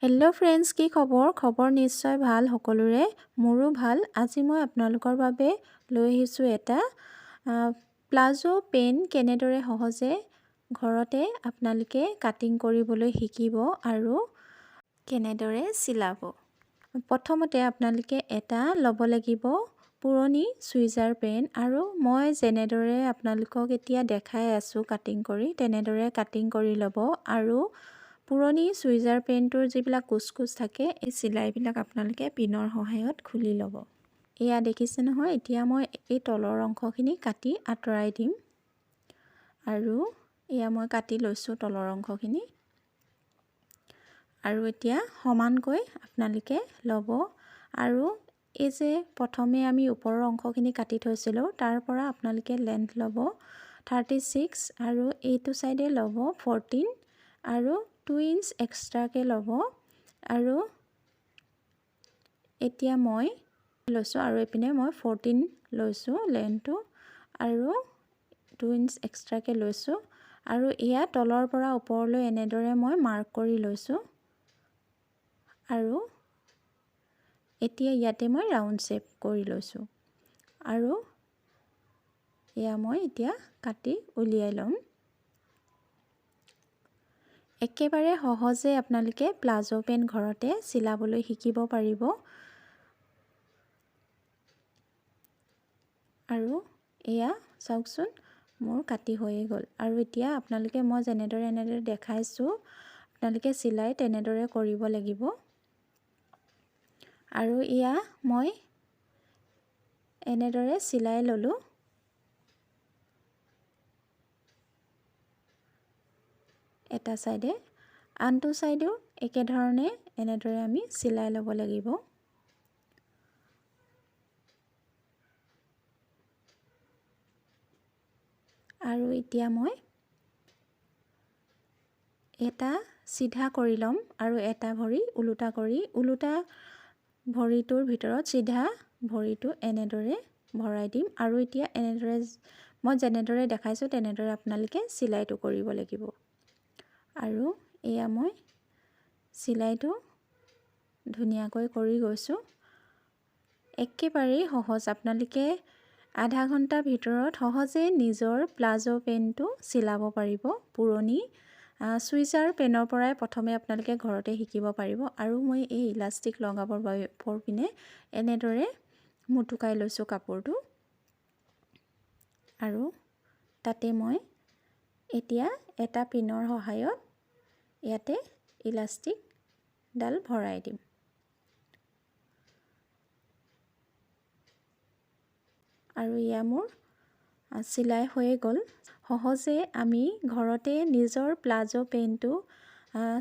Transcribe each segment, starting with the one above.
Hello' friends, কি খবৰ? খবৰ নিশ্চয় ভাল সকলোৰে, মোৰো ভাল। আজি মই আপোনালোকৰ বাবে লৈ আহিছোঁ এটা প্লাজো পেণ্ট কেনেদৰে সহজে ঘৰতে আপোনালোকে কাটিং কৰিবলৈ শিকিব আৰু কেনেদৰে চিলাব। প্ৰথমতে আপোনালোকে এটা ল'ব লাগিব পুৰণি চুইজাৰ পেণ্ট আৰু মই যেনেদৰে আপোনালোকক এতিয়া দেখাই আছোঁ কাটিং কৰি, তেনেদৰে কাটিং কৰি ল'ব। আৰু পুৰণি চুইজাৰ পেণ্টটোৰ যিবিলাক কোচ কোচ থাকে, এই চিলাইবিলাক আপোনালোকে পিনৰ সহায়ত খুলি ল'ব। এয়া দেখিছে নহয়, এতিয়া মই এই তলৰ অংশখিনি কাটি আঁতৰাই দিম। আৰু এয়া মই কাটি লৈছোঁ তলৰ অংশখিনি। আৰু এতিয়া সমানকৈ আপোনালোকে ল'ব। আৰু এই যে প্ৰথমে আমি ওপৰৰ অংশখিনি কাটি থৈছিলোঁ, তাৰ পৰা আপোনালোকে লেন্থ ল'ব 36 আৰু এইটো ছাইডে ল'ব 14 আৰু 2 ইঞ্চ এক্সট্ৰাকৈ ল'ব। আৰু এতিয়া মই লৈছোঁ আৰু এইপিনে মই 14 লৈছোঁ লেন্থটো আৰু 2 ইঞ্চ এক্সট্ৰাকৈ লৈছোঁ। আৰু এয়া তলৰ পৰা ওপৰলৈ এনেদৰে মই মাৰ্ক কৰি লৈছোঁ। আৰু এতিয়া ইয়াতে মই ৰাউণ্ড শ্বেপ কৰি লৈছোঁ। আৰু এয়া মই এতিয়া কাটি উলিয়াই ল'ম। একেবাৰে সহজে আপোনালোকে প্লাজো পেণ্ট ঘৰতে চিলাবলৈ শিকিব পাৰিব। আৰু এয়া চাওকচোন, মোৰ কাটি হৈয়ে গ'ল। আৰু এতিয়া আপোনালোকে মই যেনেদৰে এনেদৰে দেখাইছোঁ, আপোনালোকে চিলাই তেনেদৰে কৰিব লাগিব। আৰু এয়া মই এনেদৰে চিলাই ল'লোঁ। এটা ছাইডে, আনটো ছাইডেও একেধৰণে এনেদৰে আমি চিলাই ল'ব লাগিব। আৰু এতিয়া মই এটা চিধা কৰি ল'ম আৰু এটা ভৰি ওলোটা কৰি, ওলোটা ভৰিটোৰ ভিতৰত চিধা ভৰিটো এনেদৰে ভৰাই দিম। আৰু এতিয়া এনেদৰে মই যেনেদৰে দেখাইছোঁ তেনেদৰে আপোনালোকে চিলাইটো কৰিব লাগিব। আৰু এয়া মই চিলাইটো ধুনীয়াকৈ কৰি গৈছোঁ। একেবাৰেই সহজ, আপোনালোকে আধা ঘণ্টাৰ ভিতৰত সহজে নিজৰ প্লাজো পেণ্টটো চিলাব পাৰিব। পুৰণি চুইজাৰ পেনৰ পৰাই প্ৰথমে আপোনালোকে ঘৰতে শিকিব পাৰিব। আৰু মই এই ইলাষ্টিক লগাবৰ বাবে ওপৰ পিনে এনেদৰে মোটোকাই লৈছোঁ কাপোৰটো। আৰু তাতে মই এতিয়া এটা পিনৰ সহায়ত ইয়াতে ইলাষ্টিকডাল ভৰাই দিম। আৰু এয়া মোৰ চিলাই হৈয়ে গ'ল। সহজে আমি ঘৰতে নিজৰ প্লাজো পেণ্টটো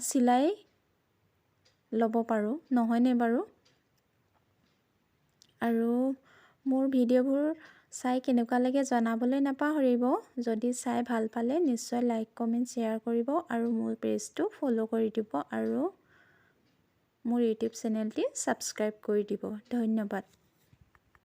চিলাই ল'ব পাৰোঁ, নহয়নে বাৰু? আৰু মোৰ ভিডিঅ'বোৰ চাই কেনেকুৱা লাগে জনাবলৈ নাপাহৰিব। যদি চাই ভাল পালে নিশ্চয় লাইক, কমেণ্ট, শ্বেয়াৰ কৰিব আৰু মোৰ পেজটো ফ'ল' কৰি দিব আৰু মোৰ ইউটিউব চেনেলটি ছাবস্ক্ৰাইব কৰি দিব। ধন্যবাদ।